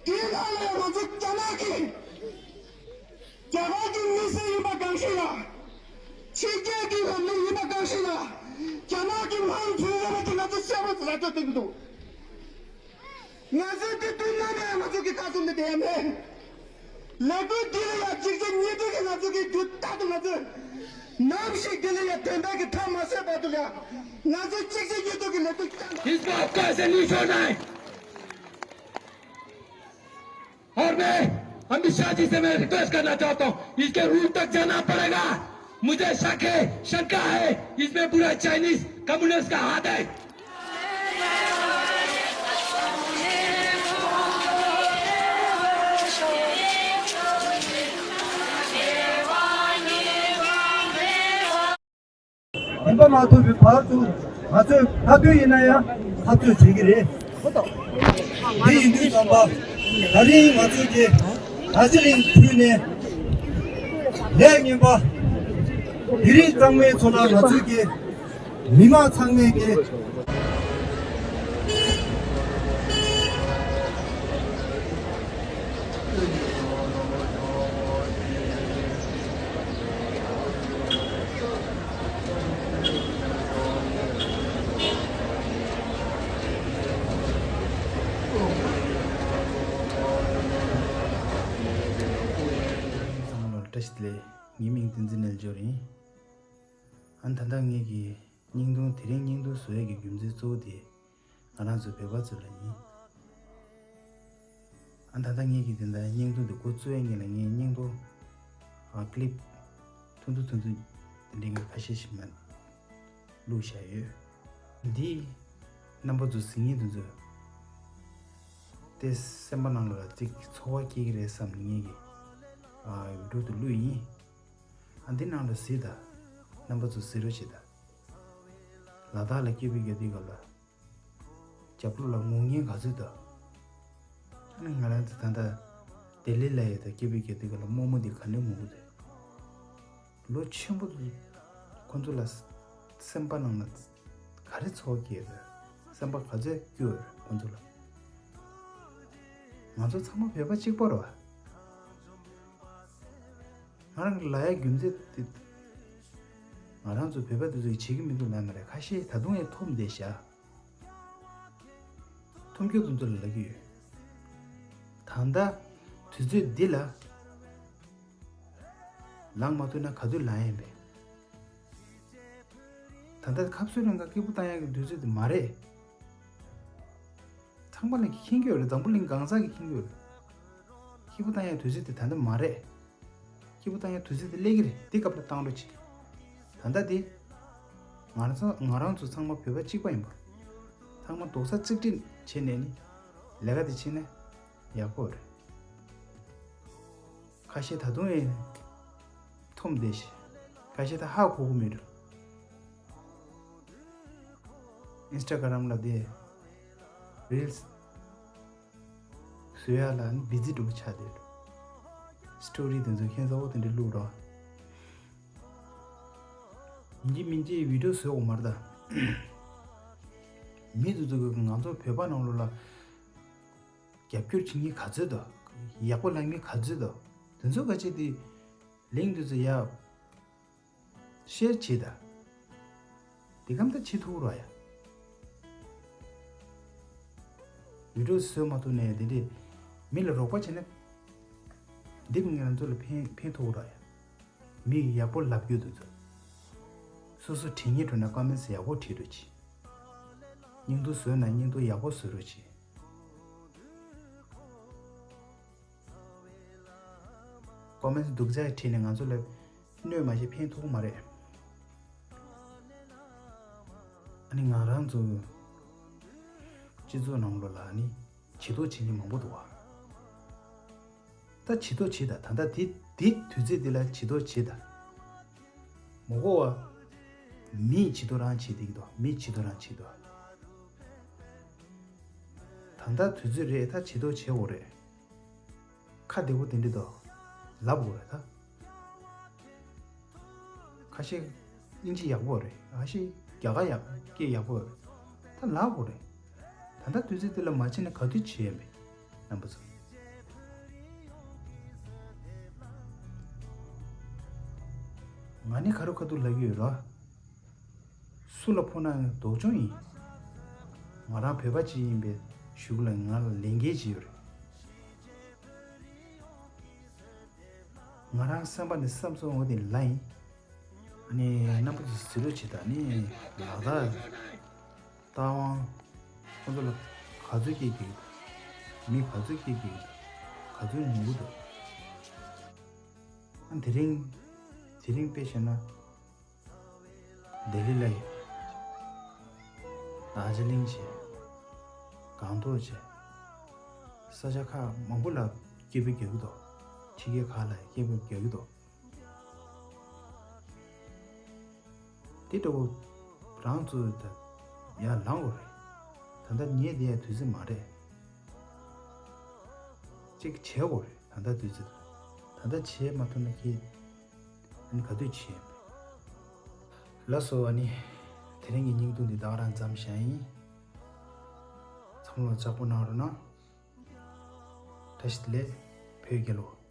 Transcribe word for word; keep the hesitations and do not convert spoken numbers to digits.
དེའི་ནང་ལ་ང་ཚོ་རྒྱ་ནག་གི་རྒྱ་གར་གྱི་མི་སེར་ཡིན་པ་གང་ཞིག་ལ། ཕྱི་རྒྱལ་གྱི་མི་ཡིན་པ་གང་ཞིག་ལ། རྒྱ་ནག་གི་དམངས་གཙོའི་ཡོད་པ་དེ་ང་ཚོ་གསལ་པོ་ར་སྤྲོད་ཐུབ་ཀྱི་འདུག་ང་ཚོས་དེ་དུས་ནམ་ཡང་ང་ཚོ་གི་ཁ་ཐུག་ནས་བསྡད་ཡ་མེད། ལས་འགུལ་འདི་ལ་ཡང་གཅིག་རྗེས་གཉིས་མཐུད་ཀྱིས་ང་ཚོ་གི་རྒྱུ་རྟག་ཏུ་ང་ཚོས་ནམ་ཞིག་འདི་ལ་ཡང་དོན་དག་གི་མཐའ་མ་སོན་བར་དུ་ཡང་ང་ཚོས་གཅིག་རྗེས་གཉིས་མཐུད་ཀྱི་ལས་འགུལ་བསྐྱངས། इसको आपको ऐसे नहीं छोड़ना है। और मैं अमित शाह जी से मैं रिक्वेस्ट करना चाहता हूँ, इसके रूट तक जाना पड़ेगा। मुझे शक है, शंका है, इसमें पूरा चाइनीज कम्युनिस्ट का हाथ है। ཡིན་པ་མ་ཐུབ་པའི་བར་དུ་ང་ཚོས་ག་དུས་ཡིན་ན་ཡང་འཐབ་རྩོད་བྱེད་ཀྱི་རེད། འདི་ཡིན་དུས་ཙམ་པ་ད་རིང་ང་ཚོས་ཀྱི་ད་ཅི་རིང་དུས་ནས་ལས་ངན་པ་དེ་རིང་གཙང་མའི་ཚོ་ལ་ང་ཚོས་ཀྱི་མི་མང་ཚང་མས་ཀྱི། ཚང་མ་ལ་བཀྲ་ཤིས་བདེ་ལེགས། ངའི་མིང་བསྟན་འཛིན་རྣལ་འབྱོར་ཡིན། ཨ་ནི་ད་ལྟ་ངེད་ཀྱི་བརྙན་ཐུང་དེ་རིང་བརྙན་ཐུང་བཟོ་ཡས་ཀྱི་རྒྱུ་མཚན་གཙོ་བོ་དེ་ང་རང་ཚོ་བོད་པ་ཚོ་ལ་ཡིན། ཨ་ད་ལྟ་ངེད་ཀྱིས་དེ་འདྲ་བརྙན་ཐུང་དེ་འགོ་བཙུགས་ཡས་ངེད་ལ་ངས་བརྙན་ཐུང་ཨ་ཀི་ལིབ་ཐུང་ཐུང་ཐུང་ཐུང་དེ་འདྲའི་ངས་ཁ་ཤས་ཤིག་མར་བླུགས་བཞག་ཡོད། འདི་རྣམ་པ་ཚོ་གཟིགས་མཁན་དེ་ཚོས་དེ་སེམས་པ་ནང་ལ་ཅིག་ཚོར་བ་སྐྱེ་གི་རེད་བསམ་ནས་ངེད་ཀྱིས་ཨ་བི་ཌིའོ་དེ་བླུགས་ཡིན། ཨ་འདི་ནང་ལ་གཟིགས་དང་། རྣམ་པ་ཚོ་གཟིགས་རོགས་བྱེད་དང་། ལ་དྭགས་ལ་སྐྱིད་པའི་རྒྱ་དུས་སྐབས་ལ། རྒྱབ་ལོགས་ལ་ངུ་མཁན་ག་ཚོད་འདུག་ཨ་ནི་ང་རང་ཚོ་ད་ལྟ་ལྡི་ལི་ལ་ཡོད་དང་སྐྱིད་པའི་རྒྱ་དུས་སྐབས་ལ་རྨོ་མོ་འདི་ག་ནས་ངུ་གི་འདུག་ལོ་ཆེན་པོ་འདུག་ཁོ་ཚོ་ལ་སེམས་པ་ནང་ལ་ག་རེ་ཚོར་གྱི་ཡོད་རེད། སེམས་པ་ག་ཚོད་སྐྱོ་ཡོད་རེད་ཁོ་ཚོ་ལ། ང་ཚོ་ཚང་མ་བོད་པ་གཅིག་པ་རེད་བ། ང་རང་གི་ལབ་ཡ་རྒྱུ་མཚན་དེ། ང་རང་ཚོ་བོད་པ་དེ་ཚོས་བྱེད་ཀྱི་མི་འདུག་ལབ་མ་རེད། ཁ་ཤས་ད་དུང་ཡང་འཐོམ་བསྡད་བཞག་འཐོམ་རྒྱུ་དེ་ཚོ་ལ་ལབ་ཀྱི་ཡོད། ད་ལྟ་དུས་ཚོད་འདི་ལ་ལངས་མ་ཐུབ་ན་ག་དུས་ལངས་ཡིན་པས། ད་ལྟ་ཁབ་སུ་རང་ག་སྐྱིད་པོ་བཏང་ཡག་གི་དུས་ཚོད་དེ་མ་རེད། ཚང་མ་ལ་མཁྱེན་གྱི་ཡོད་རེད། འཛམ་བུ་གླིང་གང་ས་གི་མཁྱེན་གྱི་ཡོད་རེད། སྐྱིད་པོ་བཏང་ཡག་དུས་ཚོད་དེ་ད་ལྟ་མ་རེད། སྐྱིད་པོ་བཏང་ཡག་དུས་ཚོད་དེ་སླེབས་ཀྱི་རེད། དེ་སྐབས་ལ་བཏང་རོགས་གྱིས། ད་ལྟ་དེ་ང་རང་ཚོ་ང་རང་ཚོ་ཚང་མ་བོད་པ་གཅིག་པ་ཡིན་པ། ཚང་མ་རྡོག་རྩ་གཅིག་སྒྲིལ་བྱས་ནས་ནི་ལས་ཀ་དེ་བྱས་ན་ཡག་པོ་རེད། ཁ་ཤས་ད་དུང་ཡང་འཐོམ་བསྡད་ཤག་ཁ་ཤས་ད་ཧ་གོ་གི་མེད་འགྲོ། ཨིན་སི་ཊ་གྷ་རམ་ལ་དེ་རིལ་སི་བཟོ་ཡ་ལ་ནི་བི་ཛི་འགྲོ་ཆགས་བསྡད་འགྲོ། སི་ཊོ་རི་དེ་ཚོ་ཁྱད་མཚར་པོ་དེ་འདྲ་བླུགས་འགྲོ། ཡིན་གཅིག་མིན་གཅིག་བི་ཌིའོ་བཟོ་དགོས་མ་རེད་ད། མི་དེ་ཚོ་གིས་ང་ཚོ་བོད་པ་ནང་ལོགས་ལ་རྒྱབ་སྐྱོར་བྱེད་མཁན་ག་ཚོད་འདུག་ཡག་པོ་ལབ་མཁན་ག་ཚོད་འདུག་དེ་ཚོ་ག་ཅིག་དེ་ལིང་དེ་ཚོ་ཡ་ཤེར་བྱེད་ད། དེ་གམ་ད་བྱེད་ཐུབ་རོགས་ཡ། བི་ཌིའོ་བཟོ་མ་ཐུབ་ནས་དེ་འདྲས་མི་ལ་རོགས་པ་བྱས་ན་འདི་ང་ཚོ་ལ་ཕན་ཕན་ཐོགས་རོགས་ཡ། མི་ཡག་པོ་ལབ་རྒྱུ་དེ་ཚོ། སོ་སོ་དྲན་ཉེ་འགྲོ་ན་ཀོ་མེན་སི་ཡག་པོ་བྲིས་རོགས་གྱིས། བརྙན་ཐུང་བཟོས་ན་བརྙན་ཐུང་ཡག་པོ་བཟོ་རོགས་གྱིས། ཀོ་མེན་སི་སྡུག་ཅག་བྲིས་ནས་ང་ཚོ་ལ་གནོད་མ་བྱེད་ཕན་ཐོགས་མ་རེད། ཨ་ནི་ང་རང་ཚོ་སྤྱི་ཚོགས་ནང་ལོགས་ལ་ཨ་ནི་བྱེད་ཐུབ་བྱེད་མཁན་མང་པོ་འདུག་བ། ད་བྱེད་ཐུབ་བྱེད་ད། ད་ལྟ་འདི་འདི་དུས་ཚོད་འདི་ལ་བྱེད་ཐུབ་བྱེད་ད། མ་གོ་བ། མིས་བྱེད་ཐུབ་རང་བྱེད་བསྡད་ཀྱི་འདུག་མིས་བྱེད་ཐུབ་རང་བྱེད་འདུག་ད་ལྟ་དུས་ཚོད་རེད། ད་བྱེད་ཐུབ་བྱེད་དགོས་རེད། ཁ་བདེ་པོ་དེ་འདྲ་འདུག་ལབ་དགོས་རེད་ད། ཁ་ཤས་དབྱིན་ཇི་ཡག་པོ་རེད། ཁ་ཤས་རྒྱ་གར་ཡག་སྐད་ཡག་པོ་རེད། ད་ལབ་དགོས་རེད། ད་ ད་ལྟ་དུས་ཚོད་འདི་ལ་མ་བྱས་ན་ག་དུས་བྱེད་ཡ་མེད། རྣམ་པ་ཚོ། ང་ནི་ཁ་རུ་ཁ་ཐུག་ལབ་ཀྱི་ཡོད་ར། སུ་ལ་ཕོག་ན་ཡང་སྡུག་སྦྱོང་ཡིན། ང་རང་བོད་པ་ཅིག་ཡིན་པའི་གཞུག་ལ་ང་ལ་ལས་འགན་ཅིག་ཡོད་རེད། ང་རང་སེམས་པ་ནས་བསམ་ཚུལ་འོ་དེ་ལ་ཡིན། ཨ་ནི་རྣམ་པ་ཚོས་གཟིགས་རོགས་བྱེད་དང་། ཨ་ནི་ལ་དྭགས་རྟ་དབང་ཁོ་ཚོ་ལ་ག་ཚོད་སྐྱེས་ཀྱི་ཡོད། མི་ག་ཚོད་སྐྱེས་ཀྱི་ཡོད། ག་ཚོད་ཉོ་གི་འདུག་ཨ་དེ་རིང་དེ་རིང་དཔེ་བཤད་ན། ལྡི་ལི་ལ་ཡོད། དར་ཇི་ལིང་བྱས། སྒང་ཏོག་བྱས། ས་ཆ་ཁག་མང་པོ་ལ་སྐད་འབོད་རྒྱག་གི་འདུག་ཕྱི་རྒྱལ་ཁག་ལ་སྐད་འབོད་རྒྱག་གི་འདུག་དེ་འདྲ་བོ་རང་ཚོ་ད་ཡར་ལངས་དགོས་རེད། ད་ལྟ་ཉལ་བསྡད་ཡ་དུས་ཚོད་མ་རེད། གཅིག་བྱེད་དགོས་རེད། ད་ལྟ་དུས་ཚོད་ད་ལྟ་བྱེད་མ་ཐུབ་ན་ཁྱེད་ཨ་ནི་ག་དུས་བྱེད་ཡ་མེད། ལགས་སོ། ཨ་ནི་དེ་རིང་གི་བརྙན་ཐུང་འདི་ད་ག་རང་མཚམས་བཞག་ཡིན། ཚང་མ་ལ་ལྕགས་པོ་གནང་རོགས་གནང་། བཀྲ་ཤིས་བདེ་ལེགས། བོད་རྒྱལ་ལོ།